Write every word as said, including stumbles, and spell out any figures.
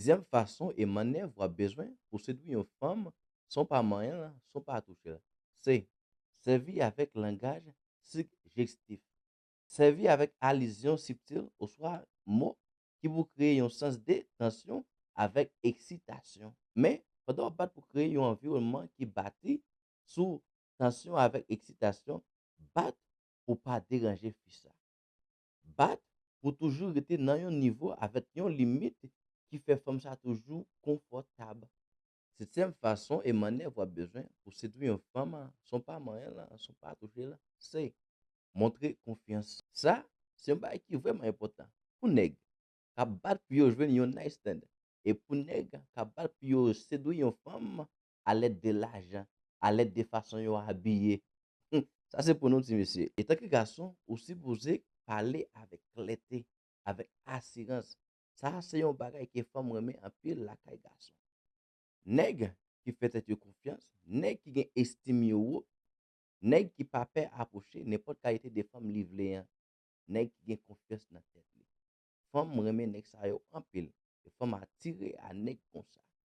Dezyèm fason e mannèv w ap bezwen pou sedwi yon fanm san w pa manyen l, san w pa touche l, se sèvi avèk langaj sijestif. Sèvi avèk alizyon sibtil oswa mo ki pou kreye yon sans de tansyon avèk eksitasyon. Men, pandan w ap bat pou kreye yon anviwònman ki bati sou tansyon avèk eksitasyon, bat pou pa deranje fi sa. Bat pou toujou rete nan yon nivo avèk yon limit ki fè fanm sa toujou konfòtab. Setyèm fason e mannèv w ap bezwen pou sedwi yon fanm san w pa manyen l, san w pa touche l, se montre konfyans. Sa, se yon bagay ki vrèman enpòtan pou nèg k ap bat pou yo jwenn yon nice stand e pou nèg k ap bat pou yo sedwi yon fanm alèd de lajan, alèd de fason yo abiye. Sa se pou nou ti mesye. Etanke gason, ou sipoze pale avèk klète, avèk asirans. Sa se yon bagay ke fanm renmen anpil lakay gason. Nèg ki fè tèt yo konfyans, nèg ki gen estim yo wo, nèg ki pa pè apwoche nenpòt kalite de fanm li vle an, nèg ki gen konfyans nan tèt li. Fanm renmen nèg sa yo anpil. E fanm atire a nèg konsa.